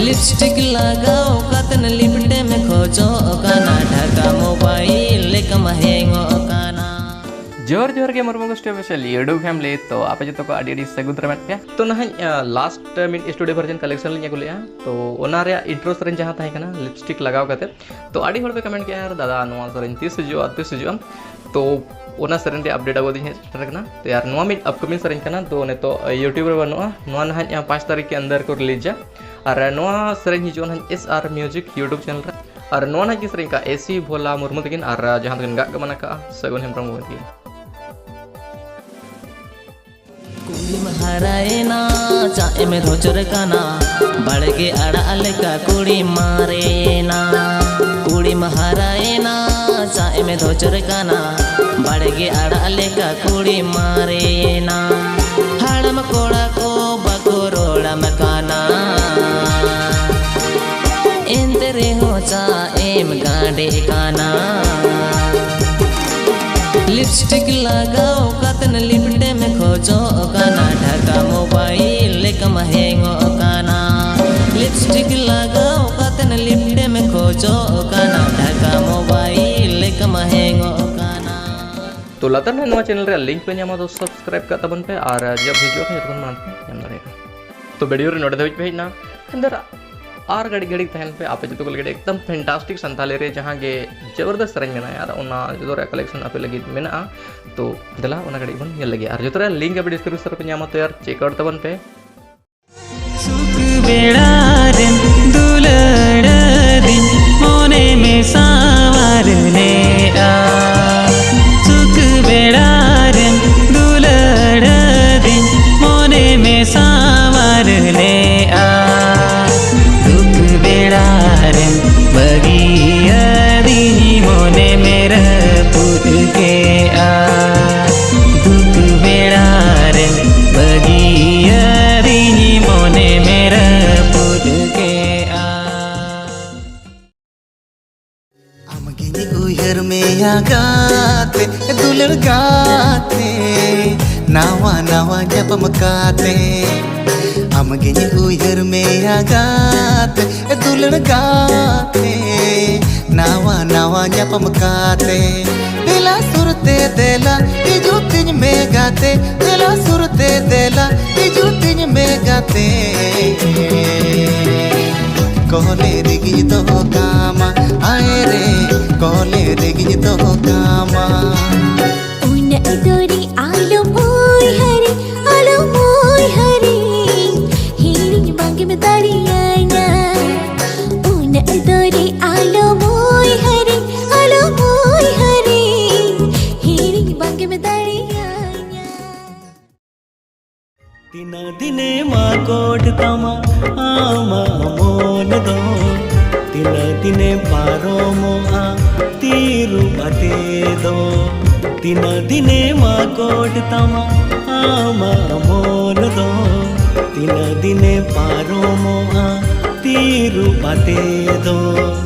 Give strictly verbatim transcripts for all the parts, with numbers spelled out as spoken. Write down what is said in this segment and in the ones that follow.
ᱞᱤᱯᱥᱴᱤᱠ ᱞᱟᱜᱟᱣ ᱠᱟᱛᱮᱱ ᱞᱤᱯᱴᱮᱢ ᱠᱷᱚᱡᱚᱜ ᱠᱟᱱᱟ, ᱰᱷᱟᱠᱟ ᱢᱳᱵᱟᱭᱤᱞ ᱞᱮᱠᱟᱢ ᱦᱮᱝᱚᱜ ᱠᱟᱱᱟ᱾ ᱡᱚᱦᱟᱨ ᱡᱚᱦᱟᱨ ᱜᱮ ᱢᱚᱨᱢᱚ ᱜᱳᱥᱴᱤ ᱚᱯᱷᱤᱥᱤᱭᱟᱞ YouTube family᱾ ᱛᱚ ᱟᱯᱮ ᱡᱚᱛᱚ ᱠᱚ ᱟᱹᱰᱤ ᱟᱹᱰᱤ ᱥᱟᱹᱜᱩᱱ ᱨᱮ ᱢᱮᱱᱟᱜ ᱯᱮᱭᱟ᱾ ᱛᱚ ᱱᱟᱦᱟᱜ ᱞᱟᱥᱴ ᱢᱤᱫ ᱥᱴᱩᱰᱤᱭᱳ ᱵᱷᱟᱨᱡᱚᱱ ᱠᱟᱞᱮᱠᱥᱚᱱ ᱞᱤᱧ ᱟᱹᱜᱩ ᱞᱮᱜᱼᱟ᱾ ᱛᱚ ᱚᱱᱟ ᱨᱮᱭᱟᱜ ᱤᱱᱴᱨᱳ ᱥᱮᱨᱮᱧ ᱡᱟᱦᱟᱸ ᱛᱟᱦᱮᱸ ᱠᱟᱱᱟ ᱞᱤᱯᱥᱴᱤᱠ ᱞᱟᱜᱟᱣ ᱠᱟᱛᱮ, ᱛᱚ ᱟᱹᱰᱤ ᱦᱚᱲ ᱯᱮ ᱠᱚᱢᱮᱱᱴ ᱠᱮᱜᱼᱟ, "ᱟᱨ ᱫᱟᱫᱟ ᱱᱚᱣᱟ ᱥᱮᱨᱮᱧ ᱛᱤᱥ ᱦᱤᱡᱩᱜᱼᱟ, ᱛᱤᱥ ᱦᱤᱡᱩᱜᱼᱟ?" ᱛᱚ ᱚᱱᱟ ᱥᱮᱨᱮᱧ ᱨᱮᱭᱟᱜ ᱟᱯᱰᱮᱴ ᱟᱹᱜᱩ ᱫᱤᱧ ᱦᱮᱡ ᱥᱮᱴᱮᱨ ᱠᱟᱱᱟ᱾ ᱛᱚ ᱟᱨ ᱱᱚᱣᱟ ᱢᱤᱫ ᱟᱯᱠᱟᱢᱤᱝ ᱥᱮᱨᱮᱧ ᱠᱟᱱᱟ, ᱛᱚ ᱱᱤᱛᱚᱜ YouTube ᱨᱮ ᱵᱟᱹᱱᱩᱜᱼᱟ᱾ ᱱᱚᱣᱟ ᱱᱟᱦᱟᱜ ᱯᱟᱸᱪ ᱛᱟᱹᱨᱤᱠᱷ ᱠᱮ ᱟᱱᱫᱟᱨ ᱠᱚ ᱨᱤᱞᱤᱡᱟ᱾ ᱟᱨ ᱱᱚᱣᱟ ᱥᱮᱨᱮᱧ ᱦᱤᱡᱩᱜᱼᱟ ᱱᱟᱦᱟᱜ S R Music YouTube channel ᱨᱮ᱾ ᱟᱨ ᱱᱚᱣᱟ ᱱᱟᱦᱟᱜ ᱜᱮ ᱥᱮᱨᱮᱧ ᱠᱟᱜᱼᱟ AC ᱵᱷᱳᱞᱟ ᱢᱩᱨᱢᱩ ᱛᱟᱹᱠᱤᱱ ᱟᱨ ᱡᱟᱦᱟᱸ ᱫᱚᱠᱤᱱ ᱜᱟᱜ ᱜᱟᱵᱟᱱ ᱟᱠᱟᱜᱼᱟ ᱥᱟᱹᱜᱩᱱ ᱦᱮᱢᱵᱨᱚᱢ ᱜᱚᱢᱠᱮ ᱛᱟᱹᱠᱤᱱ᱾ ᱠᱩᱲᱤᱢ ᱦᱟᱨᱟᱭᱮᱱᱟ, ᱪᱟᱜ ᱮᱢ ᱫᱷᱚᱪᱚᱨ ᱠᱟᱱᱟ, ᱵᱟᱲᱜᱮ ᱟᱲᱟᱜ ᱞᱮᱠᱟ ᱠᱩᱲᱤᱢ ᱢᱟᱨᱮᱭᱮᱱᱟ᱾ ᱠᱩᱲᱤᱢ ᱦᱟᱨᱟᱭᱮᱱᱟ, ᱪᱟᱜ ᱮᱢ ᱫᱷᱚᱪᱚᱨ ᱠᱟᱱᱟ, ᱵᱟᱲᱜᱮ ᱟᱲᱟᱜ ᱞᱮᱠᱟ ᱠᱩᱲᱤᱢ ᱢᱟᱨᱮᱭᱮᱱᱟ᱾ ᱦᱟᱲᱟᱢ ᱠᱚᱲᱟ ᱠᱚ ᱵᱟᱠᱚ ᱨᱚᱲᱟᱢ ᱠᱟᱱᱟ, ᱮᱱᱛᱮ ᱨᱮᱦᱚᱸ ᱪᱟᱜ ᱮᱢ ᱜᱟᱸᱰᱮ ᱠᱟᱱᱟ᱾ ᱞᱤᱯᱥᱴᱤᱠ ᱞᱟᱜᱟᱣ ᱠᱟᱛᱮᱱ ᱞᱤᱯᱴᱮᱢ ᱠᱷᱚᱡᱚᱜ ᱠᱟᱱᱟ, ᱰᱷᱟᱠᱟ ᱢᱳᱵᱟᱭᱤᱞ ᱞᱮᱠᱟᱢ ᱦᱮᱝᱚᱜ ᱠᱟᱱᱟ᱾ ᱞᱤᱯᱥᱴᱤᱠ ᱞᱟᱜᱟᱣ ᱠᱟᱛᱮᱱ ᱞᱤᱯᱴᱮᱢ ᱠᱷᱚᱡᱚᱜ ᱠᱟᱱᱟ, ᱰᱷᱟᱠᱟ ᱢᱳᱵᱟᱭᱤᱞ ᱞᱮᱠᱟᱢ ᱦᱮᱝᱚᱜ ᱠᱟᱱᱟ᱾ ᱛᱚ ᱞᱟᱛᱟᱨ ᱨᱮ ᱱᱚᱣᱟ ᱪᱮᱱᱮᱞ ᱨᱮᱭᱟᱜ ᱞᱤᱝᱠ ᱯᱮ ᱧᱟᱢᱟ, ᱛᱚ ᱥᱟᱵᱥᱠᱨᱟᱭᱤᱵ ᱠᱟᱜ ᱛᱟᱵᱚᱱ ᱯᱮ ᱟᱨ ᱡᱚᱵ ᱦᱤᱡᱩᱜ ᱠᱷᱟᱱ ᱡᱚᱛᱚ ᱠᱷᱚᱱ ᱢᱟᱲᱟᱝ ᱯᱮ ᱧᱟᱢ ᱫᱟᱲᱮᱭᱟᱜᱼᱟ᱾ ᱛᱚ ᱵᱷᱤᱰᱤᱭᱳ ᱨᱮ ᱱᱚᱰᱮ ᱫᱷᱟᱹᱵᱤᱡ ᱯᱮ ᱦᱮᱡ ᱮᱱᱟ, ᱮᱱᱛᱮ ᱟᱨ ᱜᱷᱟᱹᱲᱤᱡ ᱜᱷᱟᱹᱲᱤᱡ ᱛᱟᱦᱮᱱ ᱯᱮ ᱟᱯᱮ ᱡᱚᱛᱚ ᱠᱚ ᱞᱟᱹᱜᱤᱫ ᱮᱠᱫᱚᱢ ᱯᱷᱮᱱᱴᱟᱥᱴᱤᱠ ᱥᱟᱱᱛᱟᱞᱤ ᱨᱮ ᱡᱟᱦᱟᱸ ᱜᱮ ᱡᱚᱵᱚᱨᱫᱚᱥ ᱥᱮᱨᱮᱧ ᱢᱮᱱᱟᱜᱼᱟ ᱟᱨ ᱚᱱᱟ ᱡᱚᱛᱚ ᱨᱮᱭᱟᱜ ᱠᱟᱞᱮᱠᱥᱚᱱ ᱟᱯᱮ ᱞᱟᱹᱜᱤᱫ ᱢᱮᱱᱟᱜᱼᱟ᱾ ᱛᱚ ᱫᱮᱞᱟ ᱚᱱᱟ ᱜᱷᱟᱹᱲᱤᱡ ᱵᱚᱱ ᱧᱮᱞ ᱞᱮᱜᱮ ᱟᱨ ᱡᱚᱛᱚ ᱨᱮᱭᱟᱜ ᱞᱤᱝᱠ ᱟᱯᱮ ᱰᱤᱥᱠᱨᱤᱯᱥᱚᱱ ᱨᱮᱯᱮ ᱧᱟᱢᱟ, ᱛᱚ ᱭᱟᱨ ᱪᱮᱠ ᱟᱣᱩᱴ ᱛᱟᱵᱚᱱ ᱯᱮ᱾ ᱥᱩᱠ ᱵᱮᱲᱟ ᱨᱮᱢ ᱫᱩᱞᱟᱹᱲ ᱟᱹᱫᱤᱧ ᱢᱚᱱᱮ ᱢᱮ ᱥᱟᱶᱟᱨ ᱞᱮᱜᱼᱟ᱾ ᱥᱩᱠ ᱵᱮᱲᱟ ᱨᱮᱢ ᱫᱩᱞᱟᱹᱲ ᱟᱹᱫᱤᱧ ᱢᱚᱱᱮ ᱢᱮ ᱥᱟᱶᱟᱨ ᱞᱮᱜᱼᱟ᱾ ᱫᱩᱠ ᱵᱮᱲᱟ ᱨᱮᱢ ᱵᱟᱹᱜᱤ ᱟᱹᱫᱤᱧ ᱢᱚᱱᱮ ᱢᱮ ᱨᱟᱹᱯᱩᱫ ᱠᱮᱜᱼᱟ᱾ ᱫᱩᱠ ᱵᱮᱲᱟ ᱨᱮᱢ ᱵᱟᱹᱜᱤ ᱟᱹᱫᱤᱧ ᱢᱚᱱᱮ ᱢᱮ ᱨᱟᱹᱯᱩᱫ ᱠᱮᱜᱼᱟ᱾ ᱟᱢᱜᱤᱧ ᱩᱭᱦᱟᱹᱨ ᱢᱮᱭᱟ ᱜᱟᱛᱮ, ᱫᱩᱞᱟᱹᱲ ᱜᱟᱛᱮ, ᱱᱟᱣᱟ ᱱᱟᱣᱟ ᱧᱟᱯᱟᱢ ᱠᱟᱛᱮ᱾ ᱟᱢᱜᱤᱧ ᱩᱭᱦᱟᱹᱨ ᱢᱮᱭᱟ ᱜᱟᱛᱮ, ᱫᱩᱞᱟᱹᱲ ᱜᱟᱛᱮ, ᱱᱟᱣᱟ ᱱᱟᱣᱟ ᱧᱟᱯᱟᱢ ᱠᱟᱛᱮ᱾ ᱫᱮᱞᱟ ᱥᱩᱨ ᱛᱮ ᱫᱮᱞᱟ, ᱦᱤᱡᱩᱜ ᱛᱤᱧ ᱢᱮ ᱜᱟᱛᱮ, ᱫᱮᱞᱟ ᱥᱩᱨ ᱛᱮ ᱫᱮᱞᱟ, ᱦᱤᱡᱩᱜ ᱛᱤᱧ ᱢᱮ ᱜᱟᱛᱮ᱾ ᱠᱚᱞᱮ ᱨᱮᱜᱤᱧ ᱫᱚᱦᱚ ᱠᱟᱢᱟ, ᱟᱭ ᱨᱮ, ᱠᱚᱞᱮ ᱨᱮᱜᱤᱧ ᱫᱚᱦᱚ ᱠᱟᱢᱟ᱾ ᱩᱱᱟᱹᱜ ᱫᱚᱨᱮ ᱟᱞᱚᱢ ᱩᱭᱦᱟᱹᱨᱤᱧ, ᱟᱞᱚᱢ ᱩᱭᱦᱟᱹᱨᱤᱧ, ᱦᱤᱲᱤᱧ ᱵᱟᱝᱜᱮᱢ ᱫᱟᱲᱮᱭᱟᱹᱧᱟ᱾ ᱩᱱᱟᱹᱜ ᱫᱚᱨᱮ ᱟᱞᱚᱢ ᱩᱭᱦᱟᱹᱨᱤᱧ, ᱟᱞᱚᱢ ᱩᱭᱦᱟᱹᱨᱤᱧ, ᱦᱤᱲᱤᱧ ᱵᱟᱝᱜᱮᱢ ᱫᱟᱲᱮᱭᱟᱹᱧᱟ᱾ ᱛᱤᱱᱟᱹᱜ ᱫᱤᱱᱮᱢ ᱟᱠᱚᱴ ᱛᱟᱢᱟ ᱟᱢᱟᱜ ᱢᱚᱱ ᱫᱚ, ᱛᱤᱱᱟᱹᱜ ᱫᱤᱱᱮᱢ ᱯᱟᱨᱚᱢᱚᱜᱼᱟ ᱛᱤᱨᱩᱵ ᱟᱛᱮ ᱫᱚ᱾ ᱛᱤᱱᱟᱹᱜ ᱫᱤᱱᱮᱢ ᱟᱠᱚᱴ ᱛᱟᱢᱟ ᱟᱢᱟᱜ ᱢᱚᱱ ᱫᱚ, ᱛᱤᱱᱟᱹᱜ ᱫᱤᱱᱮᱢ ᱯᱟᱨᱚᱢᱚᱜᱼᱟ ᱛᱤᱨᱩᱵ ᱟᱛᱮ ᱫᱚ᱾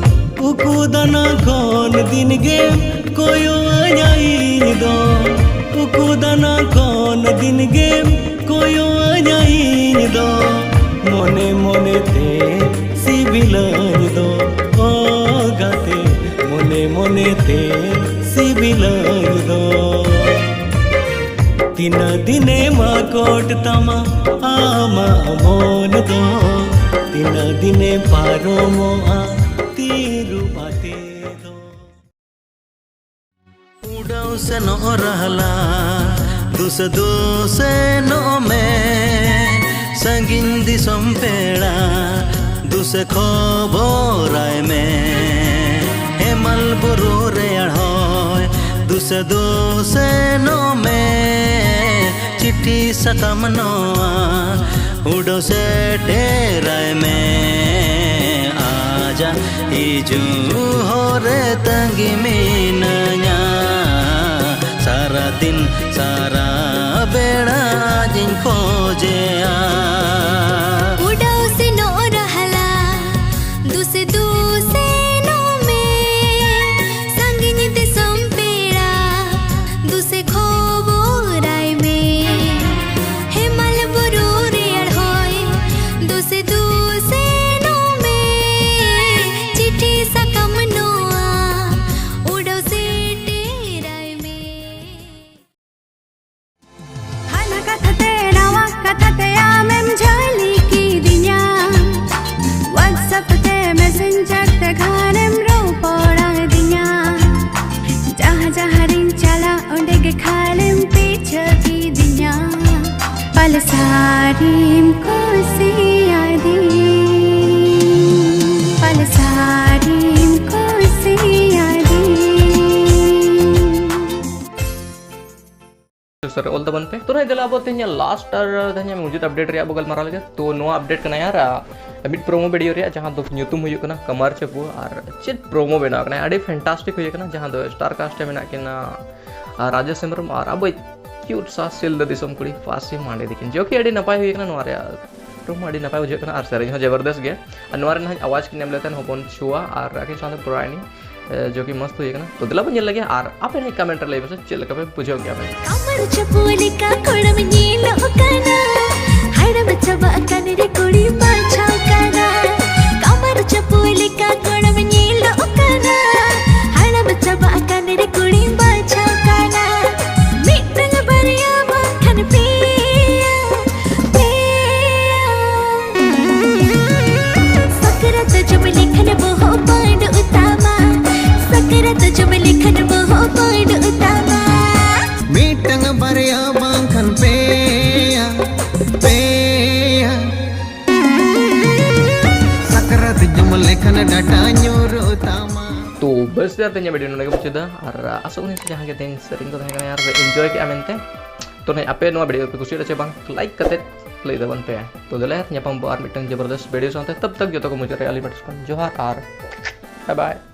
ᱩᱠᱩ ᱫᱟᱱᱟ ᱠᱷᱚᱱ ᱫᱤᱱ ᱜᱮᱢ ᱠᱚᱭᱚᱜ ᱟᱹᱧᱟ ᱤᱧ ᱫᱚ, ᱩᱠᱩ ᱫᱟᱱᱟ ᱠᱷᱚᱱ ᱫᱤᱱ ᱜᱮᱢ ᱠᱚᱭᱚᱜ ᱟᱹᱧᱟ ᱤᱧ ᱫᱚ᱾ ᱢᱚᱱᱮ ᱢᱚᱱᱮ ᱛᱮ ᱥᱤᱵᱤᱞᱟᱹᱧ ᱫᱚ, ᱚ ᱜᱟᱛᱮ, ᱢᱚᱱᱮ ᱢᱚᱱᱮ ᱛᱮ ᱥᱤᱵᱤᱞᱟᱹᱧ ᱫᱚ᱾ ᱛᱤᱱᱟᱹᱜ ᱫᱤᱱᱮᱢ ᱟᱠᱚᱴ ᱛᱟᱢᱟ ᱟᱢᱟᱜ ᱢᱚᱱ ᱫᱚ, ᱛᱤᱱᱟᱹᱜ ᱫᱤᱱᱮ ᱯᱟᱨᱚᱢᱚᱜᱼᱟ ᱛᱤᱨᱩᱵ ᱟᱛᱮ ᱫᱚ᱾ ᱩᱰᱟᱹᱣ ᱥᱮᱱᱚᱜ ᱨᱟᱦᱞᱟ, ᱫᱩᱥᱮ ᱫᱩᱥᱮᱱᱚᱜ ᱢᱮ, ᱥᱟᱺᱜᱤᱧ ᱫᱤᱥᱚᱢ ᱯᱮᱲᱟ, ᱫᱩᱥᱮ ᱠᱷᱚᱵᱚᱨᱟᱭ ᱢᱮ᱾ ᱦᱮᱢᱟᱞ ᱵᱩᱨᱩ ᱨᱮᱭᱟᱲ ᱦᱚᱭ, ᱫᱩᱥᱮ ᱫᱩᱥᱮᱱᱚᱜ ᱢᱮ, ᱪᱤᱴᱷᱤ ᱥᱟᱠᱟᱢ ᱱᱚᱣᱟ ᱩᱰᱟᱹᱣ ᱥᱮᱴᱮᱨᱟᱭ ᱢᱮ᱾ ᱟᱡᱟᱜ ᱦᱤᱡᱩᱜ ᱦᱚᱨ ᱨᱮ ᱛᱟᱺᱜᱤ ᱢᱤᱱᱟᱹᱧᱟ, ᱥᱟᱨᱟ ᱫᱤᱱ ᱥᱟᱨᱟ ᱵᱮᱲᱟ ᱟᱡᱤᱧ ᱠᱷᱚᱡᱮᱭᱟ᱾ ᱩᱰᱟᱹᱣ ᱥᱮᱱᱚᱜ ᱨᱟᱦᱞᱟ, ᱫᱩᱥᱮ ᱫᱩᱥᱮᱱᱚᱜ ᱢᱮ, ᱥᱟᱺᱜᱤᱧ ᱫᱤᱥᱚᱢ ᱯᱮᱲᱟ, ᱫᱩᱥᱮ ᱠᱷᱚᱵᱚᱨᱟᱭ ᱢᱮ᱾ ᱦᱮᱢᱟᱞ ᱵᱩᱨᱩ ᱨᱮᱭᱟᱲ ᱦᱚᱭ, ᱯᱟᱞᱥᱟᱨᱤᱢ ᱠᱩᱥᱤᱭᱟᱫᱤᱧ, ᱯᱟᱞᱥᱟᱨᱤᱢ ᱠᱩᱥᱤᱭᱟᱫᱤᱧ᱾ ᱥᱟᱨ ᱚᱞ ᱛᱟᱵᱚᱱ ᱯᱮ᱾ ᱛᱚ ᱱᱟᱦᱟᱜ ᱫᱮᱞᱟ ᱟᱵᱚ ᱛᱮᱦᱮᱧᱟᱜ ᱞᱟᱥᱴ ᱟᱨ ᱛᱮᱦᱮᱧᱟᱜ ᱢᱩᱪᱟᱹᱫ ᱟᱯᱰᱮᱴ ᱨᱮᱭᱟᱜ ᱵᱚ ᱜᱟᱞᱢᱟᱨᱟᱣ ᱞᱮᱜᱮ᱾ ᱛᱚ ᱱᱚᱣᱟ ᱟᱯᱰᱮᱴ ᱠᱟᱱᱟ ᱭᱟᱨ, ᱟ, ᱢᱤᱫ ᱯᱨᱳᱢᱳ ᱵᱷᱤᱰᱤᱭᱳ ᱨᱮᱭᱟᱜ, ᱡᱟᱦᱟᱸ ᱫᱚ ᱧᱩᱛᱩᱢ ᱦᱩᱭᱩᱜ ᱠᱟᱱᱟ ᱠᱟᱢᱟᱨ ᱪᱟᱯᱩ, ᱟᱨ ᱪᱮᱫ ᱯᱨᱳᱢᱳ ᱵᱮᱱᱟᱣ ᱠᱟᱱᱟ, ᱟᱹᱰᱤ ᱯᱷᱮᱱᱴᱟᱥᱴᱤᱠ ᱦᱩᱭ ᱠᱟᱱᱟ, ᱡᱟᱦᱟᱸ ᱫᱚ ᱥᱴᱟᱨ ᱠᱟᱥᱴ ᱨᱮ ᱢᱮᱱᱟᱜ ᱠᱤᱱᱟ, ᱟ, ᱨᱟᱡᱮᱥ ᱦᱮᱢᱵᱨᱚᱢ ᱟᱨ ᱟᱵᱚᱭᱤᱡ ᱠᱤᱭᱩᱴ ᱥᱟ ᱥᱤᱞᱫᱟᱹ ᱫᱤᱥᱚᱢ ᱠᱩᱲᱤ ᱯᱟᱹᱥᱤ ᱢᱟᱱᱰᱤ ᱛᱤᱠᱤᱱ, ᱡᱚ ᱠᱤ ᱟᱹᱰᱤ ᱱᱟᱯᱟᱭ ᱦᱩᱭ ᱠᱟᱱᱟ᱾ ᱱᱚᱣᱟ ᱨᱮᱭᱟᱜ ᱯᱨᱳᱢᱳ ᱟᱹᱰᱤ ᱱᱟᱯᱟᱭ ᱵᱩᱡᱷᱟᱹᱜ ᱠᱟᱱᱟ ᱟᱨ ᱥᱮᱨᱮᱧ ᱦᱚᱸ ᱡᱚᱵᱚᱨᱫᱚᱥᱛ ᱜᱮ᱾ ᱟᱨ ᱱᱚᱣᱟ ᱨᱮ ᱱᱟᱦᱟᱜ ᱟᱣᱟᱡᱽ ᱠᱤᱱ ᱮᱢ ᱞᱮᱫ ᱛᱟᱦᱮᱱ ᱦᱚᱯᱚᱱ ᱪᱷᱩᱣᱟ ᱟᱨ ᱟᱹᱠᱤᱱ ᱥᱟᱶᱛᱮ ᱯᱨᱚᱭᱟᱱᱤ, ᱮ, ᱡᱚ ᱠᱤ ᱢᱚᱥᱛ ᱦᱩᱭ ᱠᱟᱱᱟ᱾ ᱛᱚ ᱫᱮᱞᱟ ᱵᱚᱱ ᱧᱮᱞ ᱞᱮᱜᱮ ᱟᱨ ᱟᱯᱮ ᱱᱟᱦᱟᱜ ᱠᱚᱢᱮᱱᱴ ᱨᱮ ᱞᱟᱹᱭ ᱯᱮᱥᱮ ᱪᱮᱫ ᱞᱮᱠᱟ ᱯᱮ ᱵᱩᱡᱷᱟᱹᱣ ᱠᱮᱜᱼᱟ ᱯᱮ᱾ ᱠᱟᱢᱟᱨ ᱪᱟᱯᱩ ᱞᱮᱠᱟ ᱠᱚᱲᱟᱢ ᱧᱮᱞᱚᱜ ᱠᱟᱱᱟ, ᱦᱟᱲᱟᱢ ᱪᱟᱵᱟᱜ ᱠᱟᱱ ᱨᱮ ᱠᱩᱲᱤ ᱵᱟᱪᱷᱟᱣ ᱠᱟᱱᱟ᱾ ᱠᱟᱢᱟᱨ ᱪᱟᱯᱩ ᱞᱮᱠᱟ ᱠᱚᱲᱟᱢ ᱧᱮᱞᱚᱜ ᱠᱟᱱᱟ, ᱦᱟᱲᱟᱢ ᱪᱟᱵᱟᱜ ᱠᱟᱱ ᱨᱮ ᱠᱩᱲᱤ ᱵᱟᱪᱷᱟᱣ ᱠᱟᱱᱟ᱾ ᱢᱤᱫᱴᱟᱝ ᱵᱟᱨᱭᱟ ᱵᱟᱝᱠᱷᱟᱱ ᱯᱮᱭᱟ, ᱯᱮᱭᱟ᱾ ᱥᱟᱠᱨᱟᱛ ᱡᱚᱢ ᱞᱮᱠᱷᱟᱱ ᱵᱚᱦᱚᱜ ᱯᱟᱹᱰᱩᱜ ᱛᱟᱢᱟ, ᱥᱟᱠᱨᱟᱛ ᱡᱚᱢ ᱞᱮᱠᱷᱟᱱ ᱵᱚᱦᱚᱜ ᱯᱟᱹᱰᱩᱜ ᱛᱟᱢᱟ᱾ ᱢᱤᱫᱴᱟᱝ ᱵᱟᱨᱭᱟ ᱵᱟᱝᱠᱷᱟᱱ ᱯᱮᱭᱟ, ᱯᱮᱭᱟ᱾ ᱥᱟᱠᱨᱟᱛ ᱡᱚᱢ ᱞᱮᱠᱷᱟᱱ ᱰᱟᱴᱟ ᱧᱩᱨᱩᱜ ᱛᱟᱢᱟ᱾ ᱛᱚ ᱵᱮᱥ ᱭᱟᱨ, ᱛᱮᱦᱮᱧᱟᱜ ᱵᱷᱤᱰᱤᱭᱳ ᱱᱚᱰᱮ ᱜᱮ ᱢᱩᱪᱟᱹᱫᱟ᱾ ᱟᱨ ᱟᱥᱚᱜ ᱠᱟᱹᱱᱟᱹᱧ ᱥᱮ ᱡᱟᱦᱟᱸ ᱜᱮ ᱛᱮᱦᱮᱧ ᱥᱮᱨᱮᱧ ᱠᱚ ᱛᱟᱦᱮᱸ ᱠᱟᱱᱟ ᱭᱟᱨ, ᱯᱮ ᱮᱱᱡᱚᱭ ᱠᱮᱜᱼᱟ ᱢᱮᱱᱛᱮ᱾ ᱛᱚ ᱱᱟᱦᱟᱜ ᱟᱯᱮ ᱱᱚᱣᱟ ᱵᱷᱤᱰᱤᱭᱳ ᱯᱮ ᱠᱩᱥᱤᱭᱟᱜᱼᱟ ᱪᱮ ᱵᱟᱝ, ᱞᱟᱭᱤᱠ ᱠᱟᱛᱮ ᱞᱟᱹᱭ ᱛᱟᱵᱚᱱ ᱯᱮ᱾ ᱛᱚ ᱫᱮᱞᱟ ᱧᱟᱯᱟᱢ ᱵᱚ ᱟᱨ ᱢᱤᱫᱴᱟᱝ ᱡᱚᱵᱚᱨᱫᱚᱥᱛ ᱵᱷᱤᱰᱤᱭᱳ ᱥᱟᱶᱛᱮ᱾ ᱛᱚᱵ ᱛᱚᱠ ᱡᱚᱛᱚ ᱠᱚ ᱢᱩᱪᱟᱹᱫ ᱨᱮ ᱟᱹᱞᱤᱧ ᱯᱟᱦᱴᱟ ᱥᱮᱫ ᱠᱷᱚᱱ ᱡᱚᱦᱟᱨ ᱟᱨ ᱵᱟᱭ ᱵᱟᱭ᱾